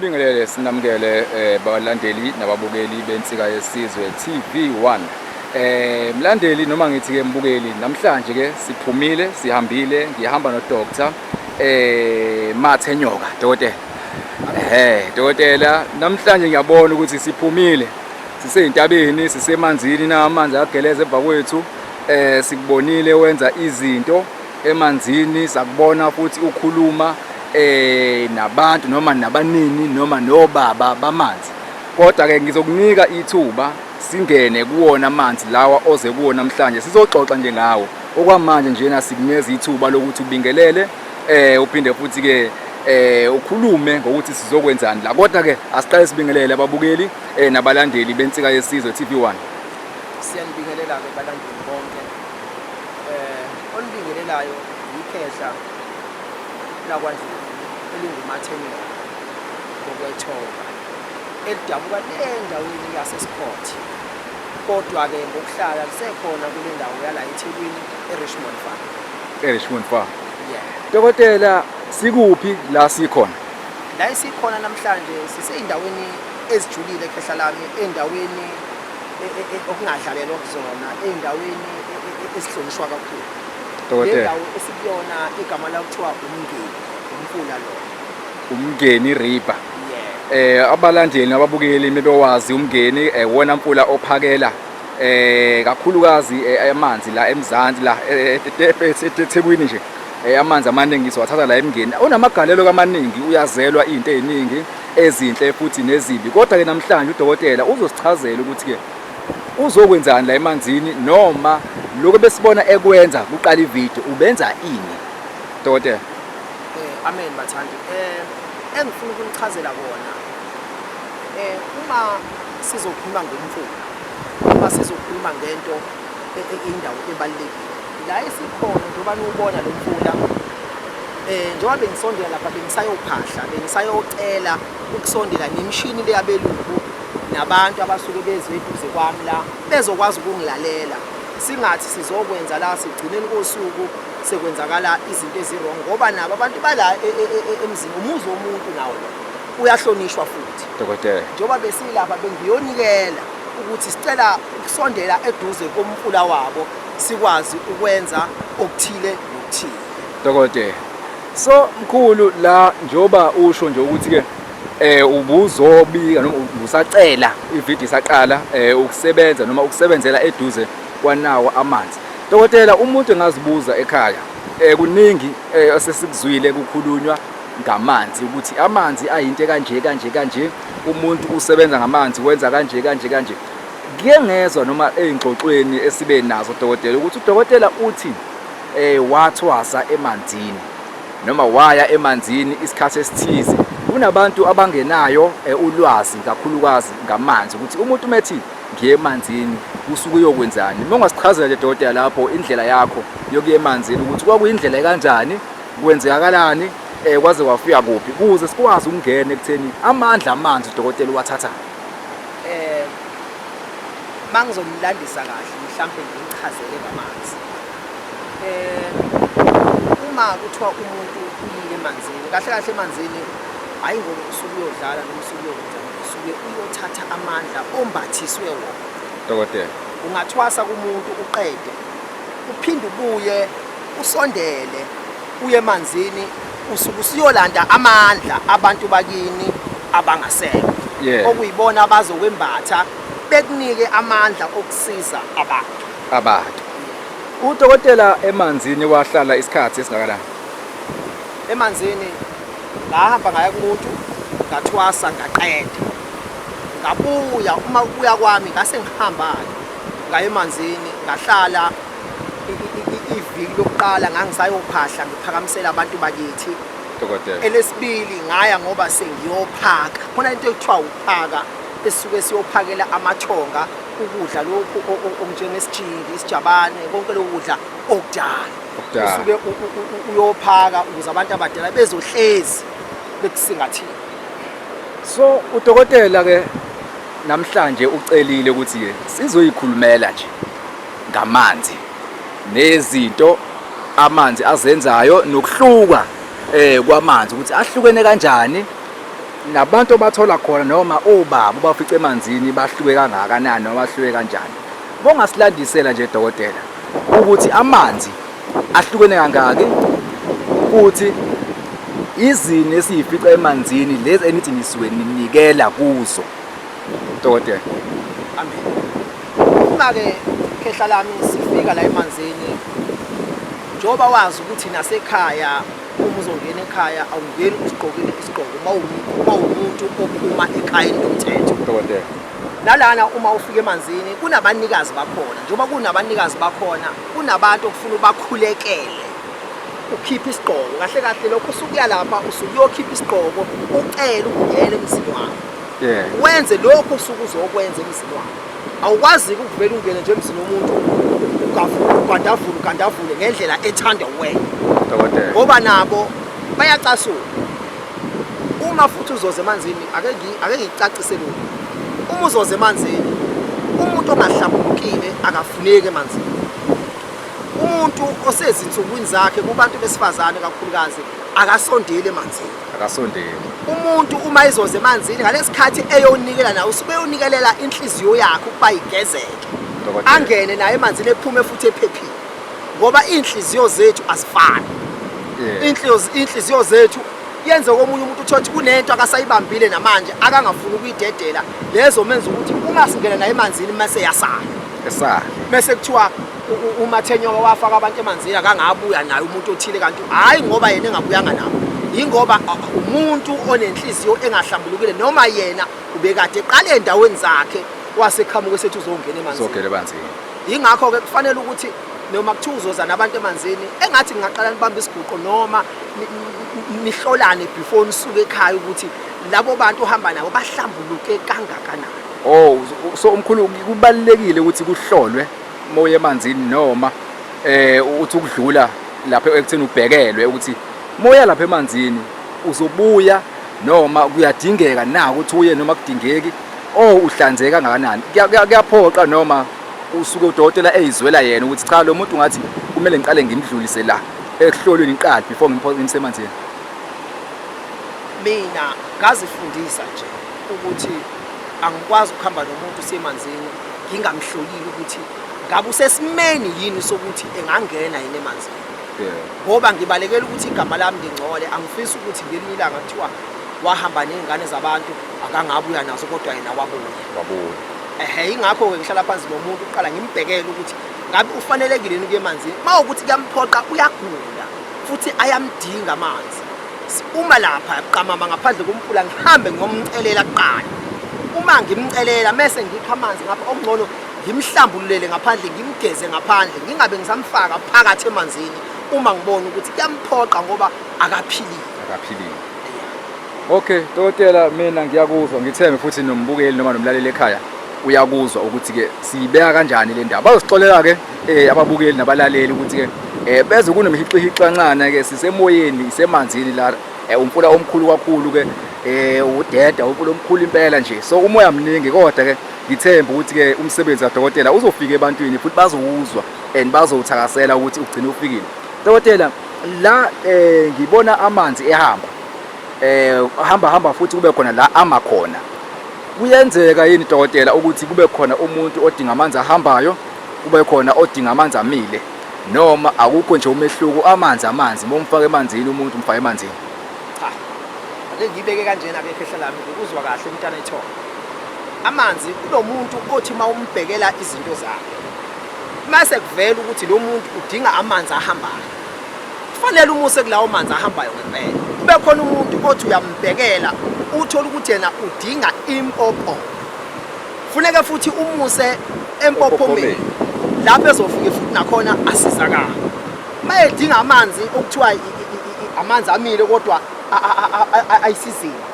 Sinibingelele sinamukele balandeli nababukeli beNsika Yesizwe TV1. Mlandeli noma ngithi ke mbukeli, namhlanje ke siphumile sihambile, ngihamba no Dr. Mathe Nyoka, dokotela. Dokotela, namhlanje ngiyabona ukuthi siphumile. Sisezintabeni, sisemanzini na amanzi ageleza emva kwethu. Sikubonile wenza izinto emanzini, sakubona futhi ukhuluma nabantu noma nabanini noma nobaba bamanzi. Kodwa ke ngizokunika ithuba singene kuwona amanzi lawa oze kuwo namhlanje, sizoxoxa nje ngawo. Okwamanje njena sikunikeza ithuba lokuthi ubingelele, uphinde futhi ke ukhulume ngokuthi sizokwenzani la. Kodwa ke asiqale sibingelele ababukeli nabalandeli beNsika Yesizwe TV1. Siyanibingelela ke balandeli bonke. Onibingelelayo yikhehla lakwaNdlovu elinguMathenyeka ngokwethoba, elidabuka le endaweni yaseSport, kodwa-ke ngokuhlala lisekhona kule ndawo yala eThekwini, eRichmond Farm. ERichmond Farm. Yeah. Dokotela, sikuphi la sikhona? La esikhona namhlanje sisey'ndaweni ezijulile khehla lami, ey'ndaweni okungadlalelwa kuzona, ey'ndaweni ezihlonishwa kakhulu. Le Dokotela. ndawo esikuyona igama layo kuthiwa uMngeni, umfula lona. UMngeni River. Yeah. Abalandeli nababukeli mebewazi uMngeni, wona mfula ophakela kakhulukazi amanzi la eMzansi la eThekwini nje. Amanzi amaningi siwathatha la eMngeni. Unamagalelo amaningi, uyazelwa izinto eziningi ezinhle futhi nezibi. Kodwa ke namhlanje udokotela uzosichazela ukuthi ke uzokwenzani la emanzini, noma lokho besibona ekwenza kuqala ivideo ubenza ini, dokotela? Amen bathandi. Engifuna ukunichazela kona, uma sizokhuluma ngomfula, uma sizokhuluma ngento indawo ebalulekile la esikhona, njengoba niwubona lo mfula, njengoba bengisondela lapha bengisayophahla, bengisayocela ukusondela nemishini leyabelungu nabantu abasuke bezwe eduze kwami la bezokwazi ukungilalela, singathi sizokwenza la sigcineni kosuku sekwenzakala izinto ezi-wrong, ngoba nabo abantu bala emzini, umuzi womuntu nawo lo uyahlonishwa futhi. Dokotela. Njengoba besilapha bengiyonikela ukuthi sicela ukusondela eduze komfula wabo sikwazi ukwenza okuthile nokuthile. Dokotela. So mkhulu, la njengoba usho nje ukuthi ke ubuzobika noma ubusacela ivideo isaqala ukusebenza noma ukusebenzela eduze kwanawo amanzi. Dokotela, umuntu engazibuza ekhaya, kuningi esesikuzwile kukhulunywa ngamanzi, ukuthi amanzi ayinto kanje kanje kanje, umuntu usebenza ngamanzi, wenza kanje kanje kanje. Kuye ngezwa noma ey'ngxoxweni esibe nazo dokotela ukuthi udokotela uthi wathwasa emanzini noma waya emanzini isikhathi esithize. Kunabantu abangenayo ulwazi kakhulukazi ngamanzi, ukuthi umuntu methi ngiye emanzini usuke uyokwenzani. Uma ungasichazela nje dokotela lapho indlela yakho yokuya emanzini, ukuthi kwakuyindlela kanjani, kwenzekalani, kwaze kwafika kuphi, ukuze sikwazi ukungena ekutheni amandla amanzi udokotela uwathatha. Mangizomlandisa kahle mhlambe ngimchazele ngamanzi. Uma kuthiwa umuntu uyile emanzini, kahle kahle emanzini hayi ngoba usuke uyodlala noma usuke uyokwenza, usuke uyothatha amandla ombathiswe wona. Dokotela. Ungathwasa kumuntu uqede, uphinde ubuye usondele uye emanzini, usuke usuyolanda amandla abantu bakini abangasekho, okuyibona abazokwembatha bekunike amandla okusiza abantu. Abantu. Udokotela emanzini wahlala isikhathi esingakanani? Emanzini ngahamba ngaya kumuntu, ngathwasa ngaqeda, ngabuya. Uma kubuya kwami ngase ngihamba-ke ngaya emanzini, ngahlala iviki lokuqala ngangisayophahla ngiphakamisela abantu bakithi. Dokotela. Elesibili ngaya ngoba sengiyophaka, khona into ekuthiwa ukuphaka, esisuke siyophakela amathonga ukudla lokhu okunjengesijingi, isijabane, konke lokhu kudla okudala. Okudala. Usuke uyophaka ukuze abantu abadala bezohlezi bekusingathile. So udokotela ke namhlanje ucelile ukuthi ke sizoyikhulumela nje ngamanzi nezinto amanzi azenzayo nokuhluka kwamanzi, ukuthi ahlukene kanjani. Nabantu obathola khona noma obaba obafica emanzini bahluke kangakanani noma bahluke kanjani. Bongasilandisela nje dokotela ukuthi amanzi ahlukene kangaki futhi izini esiyifica emanzini lezi enithi nisuke ninikela kuzo dokotela. Amen. Uma-ke khehla lami sifika la emanzini njengoba wazi ukuthi nasekhaya uma uzongena ekhaya awungeni usigqokile isigqoko uma uwumuntu ophuma ekhayeni lomthetho. Dokotela. Nalana uma ufika emanzini kunabanikazi bakhona, njengoba kunabanikazi bakhona kunabantu okufuna ubakhulekele ukhiphe isigqoko. Kahle kahle lokho usukuya lapha usukuyokhipha isigqoko ucele ukungena emzini wakho. Yeah. Wenze lokho osuke uzokwenza emzini wakho. Awukwazi ukuvela ungene nje emzini womuntu ugavule ugandavule ugandavule ngendlela ethandwa wena. Dokotela. Ngoba nabo bayacasuka. Uma futhi uzoza emanzini ake ngicacise lokhu. Uma uzoza emanzini umuntu ongahlambulukile akafuneki emanzini. Umuntu osezinsukwini zakhe kubantu besifazane kakhulukazi akasondeli emanzini. Akasondeli. Umuntu uma ezoza emanzini ngalesikhathi eyonikela nawe usuke eyonikelela inhliziyo yakhe ukuba igezeke. Dokotela. Angene naye emanzini ephume futhi ephephile. Ngoba inhliziyo zethu azifani. Yeah. Inhliziyo zethu yenze komunye umuntu uthole ukuthi kunento akasayibambile namanje akangafuni ukuyidedela lezo menza ukuthi uma singena naye emanzini mase yasala. Esala. Mese kuthiwa uMathenyoka wafaka abantu emanzini akangabuya naye umuntu othile kanti hhayi ngoba yena engabuyanga nabo. Yingoba umuntu onenhliziyo engahlambulukile noma yena ubekade eqale endaweni zakhe waseqhamuka esethi uzongena emanzini. Uzongena emanzini. Yingakho-ke kufanele ukuthi noma kuthiwa uzoza nabantu emanzini engathi ningaqala nibambe isiguqo noma nihlolane before nisuke ekhaya ukuthi labo bantu ohamba nabo bahlambuluke kangakanani. Oh, so umkhulu kubalulekile ukuthi kuhlolwe moya emanzini noma uthi ukudlula lapha ekutheni ubhekelwe ukuthi moya lapha emanzini uzobuya noma kuyadingeka na ukuthi uye noma kudingeki oh uhlanzeka kangakanani kuyaphoqa noma usuke udokotela eyizwela yena ukuthi cha lo muntu ngathi kumele ngiqale ngimdlulise la ekuhlolweni ngiqale before ngimse emanzini. Mina ngazifundisa nje ukuthi angikwazi ukuhamba nomuntu siyemanzini ngingamhlolile ukuthi ngabe usesimeni yini sokuthi engangena yini emanzini. Ngoba ngibalekela ukuthi igama lami lingcole, angifisi ukuthi ngelinye ilanga kuthiwa wahamba nezingane zabantu akangabuya nazo kodwa yena wabuya. Wabuya. Ehhe, ingakho-ke ngihlala phansi nomuntu kuqala ngimbhekele ukuthi ngabe ufanelekile yini ukuya emanzini. Uma ukuthi kuyamphoqa uyagula futhi ayamdinga amanzi. Uma lapha buqamama ngaphandle komfula ngihambe ngiyomcelela kuqala. Uma ngimcelela mese ngikha amanzi ngapha okungcono ngimhlambululele ngaphandle ngimgeze ngaphandle ngingabe ngisamfaka phakathi emanzini uma ngibona ukuthi kuyamphoqa ngoba akaphilile. Akaphilile. Okay, dokotela mina ngiyakuzwa ngithembe futhi nombukeli noma nomlaleli ekhaya uyakuzwa ukuthi ke siyibeka kanjani le ndaba. Bazosixolela ke ababukeli nabalaleli ukuthi ke beze kunomhixihixa kancane ke sisemoyeni isemanzini la umfula omkhulu kakhulu ke udeda umfula omkhulu impela nje. So umoya mningi kodwa ke ngithemba ukuthi ke umsebenzi kadokotela uzofika ebantwini futhi bazowuzwa and bazowuthakasela ukuthi ugcine ufikile. Dokotela la ngibona amanzi ehamba hamba hamba futhi kube khona la ama khona. Kuyenzeka yini dokotela ukuthi kube khona umuntu odinga amanzi ahambayo kube khona odinga amanzi amile noma akukho nje umehluko amanzi amanzi momfaka emanzini umuntu umfaka emanzini? Cha. Ake ngibeke kanjena ke khehla lami ngikuzwa kahle umntana ethongo. Amanzi kunomuntu othi mawumbhekela izinto zakhe mase kuvela ukuthi lo muntu udinga amanzi ahambayo. Kufanele umuse kulawo manzi ahambayo ngempela. Kube khona umuntu othi uyambhekela uthola ukuthi yena udinga impopo. Funeke futhi umuse empophomeni lapho ezofike futhi nakhona asizakala. Mayedinga amanzi okuthiwa amanzi amile kodwa ayisiziba.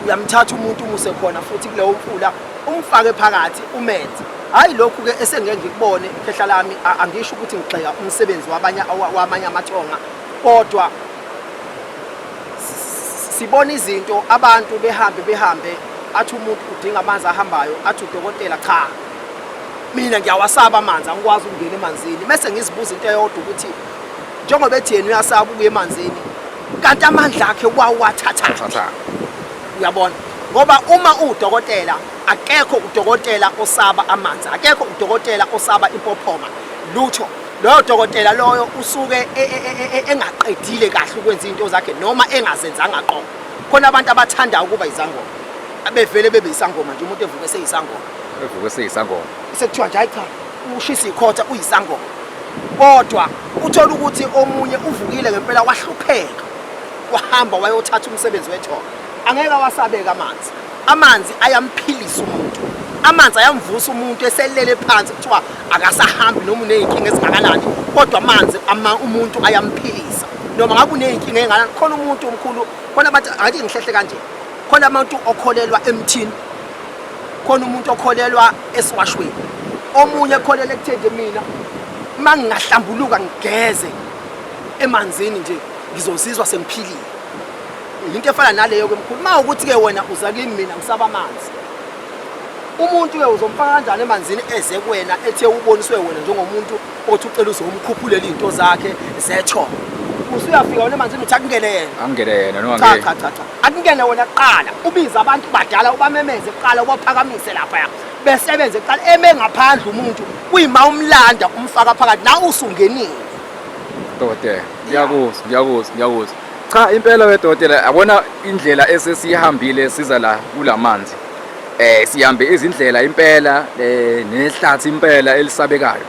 Uyamthatha umuntu umuse khona futhi kuleyo mfula umfake phakathi umenze. Hayi lokhu ke esengeke ngikubone khehla lami angisho ukuthi ngigxeka umsebenzi wabanye wamanye amathonga kodwa sibona izinto abantu behambe behambe athi umuntu udinga amanzi ahambayo athi udokotela cha mina ngiyawasaba amanzi angikwazi ukungena emanzini mase ngizibuza into eyodwa ukuthi njengoba ethi yena uyasaba ukuya emanzini kanti amandla akhe wawathatha. Uyabona, ngoba uma uwudokotela, akekho udokotela osaba amanzi, akekho udokotela osaba impophoma, lutho. Loyo dokotela loyo usuke engaqedile kahle ukwenza izinto zakhe noma engazenzanga qobo. Khona abantu abathanda ukuba izangoma, abevele bebe isangoma nje, umuntu evuke eseyisangoma. Evuke eseyisangoma. Sekuthiwa nje hayi cha, ushisa ikhotha uyisangoma. Kodwa uthola ukuthi omunye uvukile ngempela wahlupheka, wahamba wayothatha umsebenzi wethonga. Angeke awasabeka amanzi. Amanzi ayamphilisa umuntu. Amanzi ayamvusa umuntu eselele phansi, kuthiwa akasahambi noma uney'nkinga ezingakanani, kodwa amanzi umuntu ayamphilisa. Noma ngabe uney'nkinga ey'ngakanani. Khona umuntu omkhulu, khona abantu, ake ngihlehle kanje, khona abantu okholelwa emthini, khona umuntu okholelwa esiwashweni, omunye ekholelwa ekutheni nje mina uma ngingahlambuluka ngigeze emanzini nje ngizozizwa sengiphilile. Into efana naleyo ke mkhulu, uma ukuthi ke wena uza kimi mina ngisaba amanzi, umuntu ke uzomfaka kanjani emanzini eze kuwena ethe uboniswe wena njengomuntu othi ucela uzomkhuphulela izinto zakhe zethongo, usuyafika wena emanzini uthi akungene yena. Akungene yena noma Cha cha cha cha, akungene wena kuqala, ubize abantu badala ubamemeze kuqala, ubaphakamise lapha besebenze kuqala, eme ngaphandle umuntu kuyima umlanda umfaka phakathi nawe usungenile. Dokotela, ngiyakuzwa, ngiyakuzwa, ngiyakuzwa. Cha impela we dokotela, yabona indlela esesihambile siza la kulamanzi. Sihambe izindlela impela nehlathi impela elisabekayo.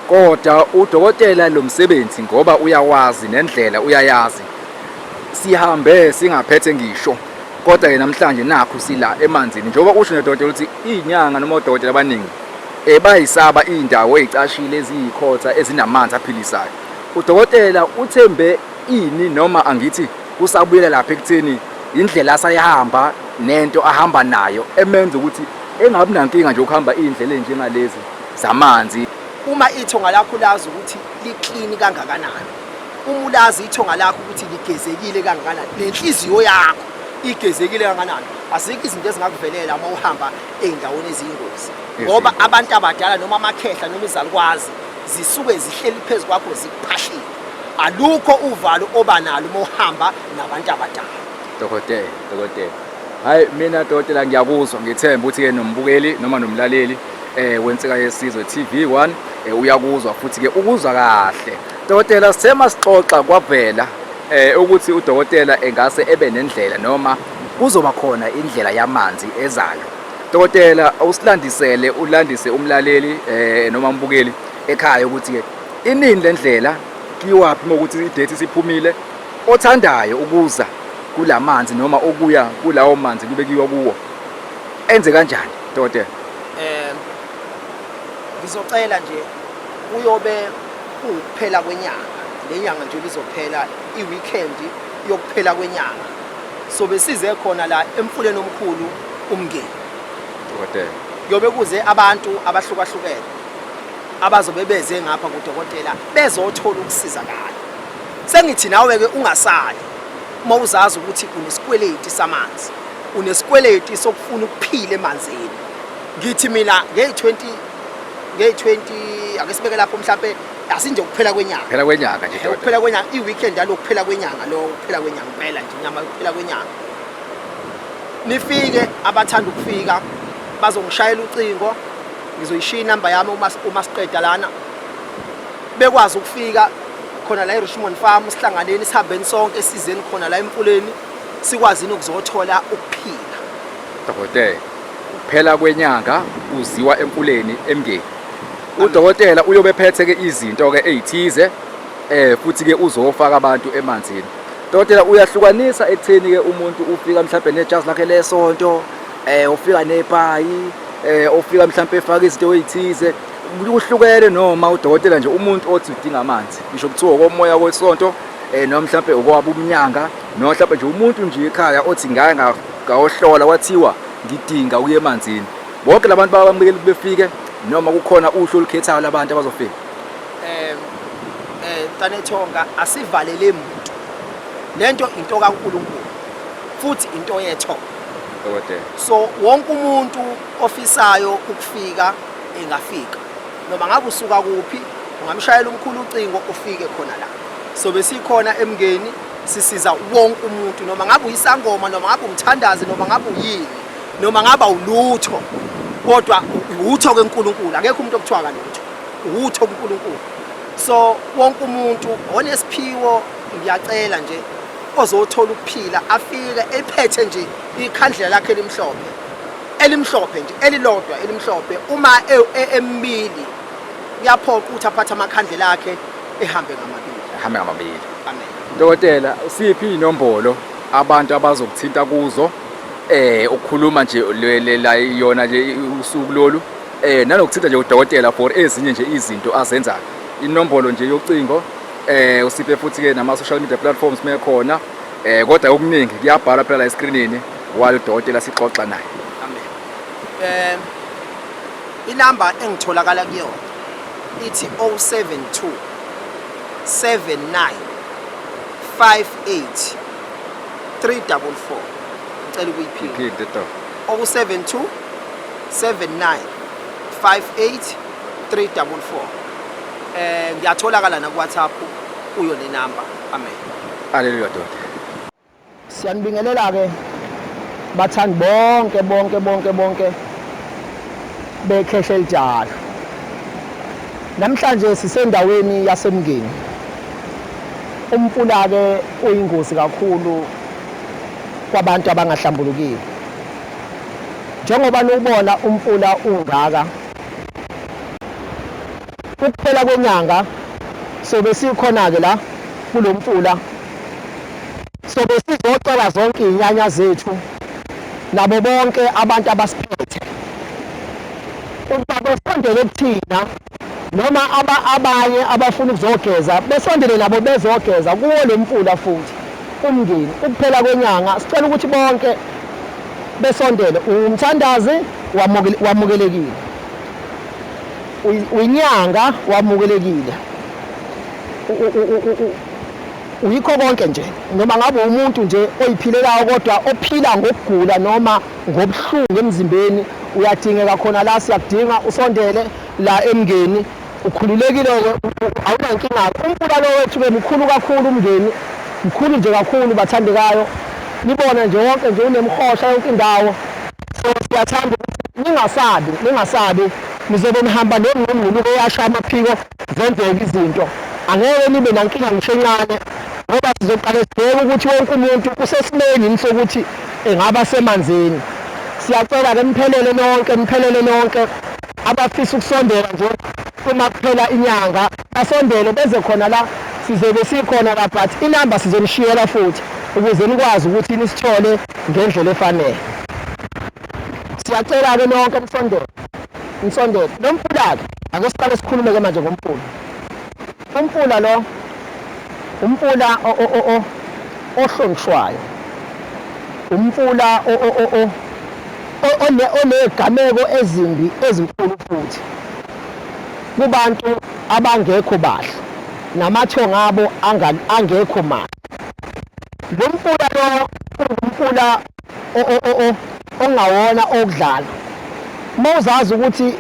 Kodwa udokotela lo msebenzi ngoba uyawazi nendlela uyayazi. Sihambe singaphethe ngisho. Kodwa ke namhlanje nakhu sila emanzini. Njengoba usho nje dokotela ukuthi izinyanga noma odokotela abaningi bayisaba indawo ezicashile eziyikhotha ezinamanzi aphilisayo. Udokotela uthembe ini noma angithi kusabuyela lapha ekutheni indlela asayihamba nento ahamba nayo emenza ukuthi engabi nankinga nje ukuhamba iy'ndlela ey'njengalezi zamanzi. Uma ithonga lakho ulazi ukuthi liklini kangakanani, uma ulazi ithonga lakho ukuthi ligezekile kangakanani, nenhliziyo yakho igezekile kangakanani, azikho izinto ezingakuvelela uma uhamba ey'ndaweni eziyingozi, ngoba abantu abadala noma amakhehla noma izalukwazi zisuke zihleli phezu kwakho zikuphahlile. Alukho uvalo oba nalo uma uhamba nabantu abadala. Dokotela, dokotela. Hayi mina dokotela ngiyakuzwa, ngithemba ukuthi ke nombukeli noma nomlaleli weNsika Yesizwe TV1 uyakuzwa futhi ke ukuzwa kahle. Dokotela, sithe masixoxa kwavela ukuthi udokotela engase ebe nendlela noma kuzoba khona indlela yamanzi ezayo. Dokotela, awusilandisele ulandise umlaleli noma umbukeli ekhaya ukuthi ke inini le ndlela, kiwaphi uma ukuthi idate isiphumile, othandayo ukuza kulamanzi noma okuya kulawo manzi kube kiwa kuwo enze kanjani dokotela? Ngizocela nje, kuyobe kuwukuphela kwenyanga, le nyanga nje lizophela i-weekend yokuphela kwenyanga, sobe size khona la emfuleni omkhulu uMngeni. Dokotela, kuyobe kuze abantu abahlukahlukene abazobe beze ngapha kudokotela bezothola ukusizakala. Sengithi nawe-ke ungasali uma uzazi ukuthi unesikweleti samanzi, unesikweleti sokufuna ukuphila emanzini. Ngithi mina ngeyi-20 ngeyi-20 ake sibeke lapho mhlampe asinje ukuphela kwenyanga. Phela kwenyanga nje. Ukuphela kwenyanga, i-weekend yalo kuphela kwenyanga, lo kuphela kwenyanga impela nje, inyama yokuphela kwenyanga. Nifike, abathanda ukufika bazongishayela ucingo, ngizoyishiya inamba yami uma siqeda lana, bekwazi ukufika khona la eRichmond Farm, sihlanganeni sihambeni sonke sizeni khona la emfuleni, sikwazini ukuzothola ukuphila. Dokotela, kuphela kwenyanga uziwa emfuleni eMngeni. Udokotela uyobe phethe ke izinto ke ezithize futhi ke uzofaka abantu emanzini. Dokotela, uyahlukanisa ekutheni ke umuntu ufika mhlawumbe nejazi lakhe lesonto, ufika nepayi, ufika mhlawumbe efaka izinto ezithize, kuhlukene noma udokotela nje umuntu othi udinga amanzi, ngisho kuthiwa okomoya kwesonto noma mhlawumbe okwabo umnyanga, noma mhlawumbe nje umuntu nje ekhaya othi ngake ngayohlola kwathiwa ngidinga ukuya emanzini. Bonke labantu bayabamukela ukuthi befike noma kukhona uhlu olukhethayo labantu abazofika? Mntanethonga, asivalele muntu. Lento into kaNkulunkulu futhi into yethonga. Dokotela. So wonke umuntu ofisayo ukufika engafika, noma ngabe usuka kuphi ungamshayela umkhulu ucingo ufike khona la. So besikhona eMngeni Sisiza wonke umuntu, noma ngabe uyisangoma, noma ngabe umthandazi, noma ngabe uyini, noma ngabe awulutho, kodwa utho keNkulunkulu. Akekho umuntu okuthiwa kalutho, utho kuNkulunkulu. So wonke umuntu onesiphiwo, ngiyacela nje, ozothola ukuphila afike ephethe nje ikhandlela lakhe elimhlophe, elimhlophe nje, elilodwa elimhlophe. Uma emibili kuyaphoqa ukuthi aphathe amakhandlela akhe, ehambe ngamabili. Ehambe ngamabili. Amen. Dokotela, usiphi inombolo abantu abazokuthinta kuzo, ukukhuluma nje la yona nje usuku lolu, nanokuthinta nje udokotela for ezinye nje izinto azenzayo, inombolo nje yocingo, usiphe futhi ke nama social media platforms mekhona, kodwa okuningi kuyabhalwa phela la escreenini while udokotela sixoxa naye. Amen. Inamba engitholakala kuyona ithi 072 79 58 344. Ngicela ukuyiphinda. Iphinde to. 072 79 58 344. Ngiyatholakala na ku WhatsApp kuyo le number. Amen. Haleluya, dokotela. Siyanibingelela ke bathandi bonke bonke bonke bonke bekhehla elidala. Namhlanje sisendaweni yaseMngeni. Umfula ke uyingozi kakhulu kwabantu abangahlambulukile. Njengoba niwubona umfula ungaka, ukuphela kwenyanga sobe sikhona-ke la kulo mfula, sobe sizocela zonke iy'nyanya zethu nabo bonke abantu abasiphethe ukuba besondele kuthina, noma abanye abafuna ukuzogeza besondele nabo bezogeza kuwo lo mfula futhi uMngeni. Ukuphela kwenyanga sicela ukuthi bonke besondele. Umthandazi wamukelekile, uyinyanga wamukelekile, uyikho konke nje, noma ngabe umuntu nje oyiphilelayo kodwa ophila ngokugula noma ngobuhlungu emzimbeni, uyadingeka khona la, siyakudinga usondele la eMngeni, ukhululekile-ke, awunankinga-ke. Umfula lo wethu-ke mkhulu kakhulu uMngeni, mkhulu nje kakhulu bathandekayo, nibona nje wonke nje unemihosha yonke indawo. So siyathanda ukuthi ningasabi, ningasabi, nizobe nihamba nengqungqulu eyasha amaphiko, zenzeke izinto, angeke nibe nankinga ngisho encane, ngoba sizoqale sibheke ukuthi wonke umuntu usesimeni yini sokuthi engaba semanzini. Siyacela-ke niphelele nonke, niphelele nonke abafisa ukusondela nje uma kuphela inyanga, basondele beze khona la, sizobe sikhona la, but inamba sizonishiyela futhi ukuze nikwazi ukuthi nisithole ngendlela efanele. Siyacela-ke nonke nisondele, nisondele. Lo mfula-ke, ake siqale sikhulume-ke manje ngomfula. Umfula lo, umfula ohlonishwayo, umfula onegameko ezimbi ezinkulu futhi kubantu abangekho bahle namathongo abo angekho mahle. Lo mfula lo ungumfula ongawona okudlala. Uma uzazi ukuthi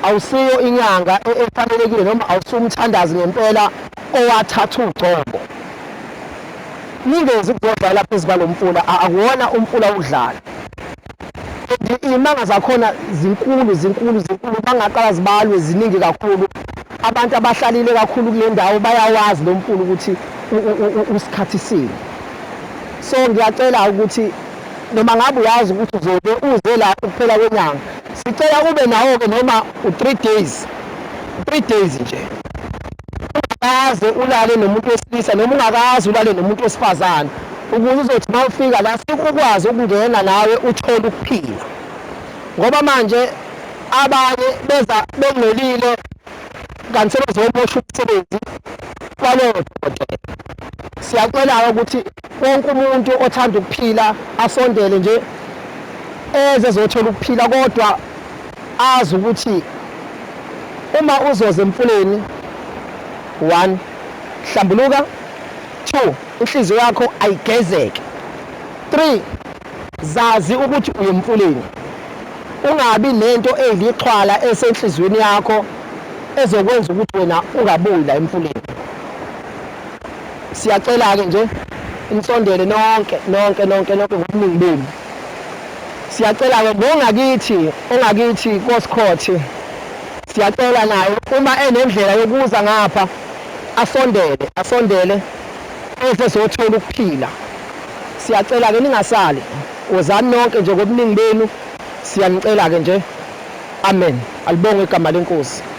awusiyo inyanga efanelekile noma awusumthandazi ngempela owathatha ugcobo, ningezi ukuzodlala phezu kwalo mfula, akuwona umfula wokudlala. And iy'manga zakhona zinkulu, zinkulu, zinkulu, bangaqala zibalwe, ziningi kakhulu. Abantu abahlalile kakhulu kule ndawo bayawazi lo mfula ukuthi usikhathi sini. So ngiyacela ukuthi noma ngabe uyazi ukuthi uzobe uze la ukuphela kwenyanga, sicela ube nawo-ke noma u-3 days, 3 days nje, ungakaze ulale nomuntu wesilisa noma ungakaze ulale nomuntu wesifazane, ukuze uzothi uma ufika la sikukwazi ukungena nawe uthole ukuphila. Ngoba manje abanye beza bengcolile kanti sebezomosha umsebenzi walowo dokotela. Siyacela-ke ukuthi wonke umuntu othanda ukuphila asondele nje eze ezothola ukuphila, kodwa azi ukuthi uma uzoza emfuleni, 1, hlambuluka, 2, inhliziyo yakho ayigezeke, 3, zazi ukuthi uye emfuleni, ungabi nento eyilixhwala esenhliziyweni yakho ezokwenza ukuthi wena ungabuyi la emfuleni. Siyacela-ke nje nisondele nonke nonke nonke nonke ngobuningi benu. Siyacela-ke nongakithi ongakithi koSikhothi siyacela naye uma enendlela yokuza ngapha asondele asondele eze zothola ukuphila. Siyacela-ke ningasali, wozani nonke nje ngobuningi benu, siyanicela-ke nje. Amen. Alibongwe igama leNkosi.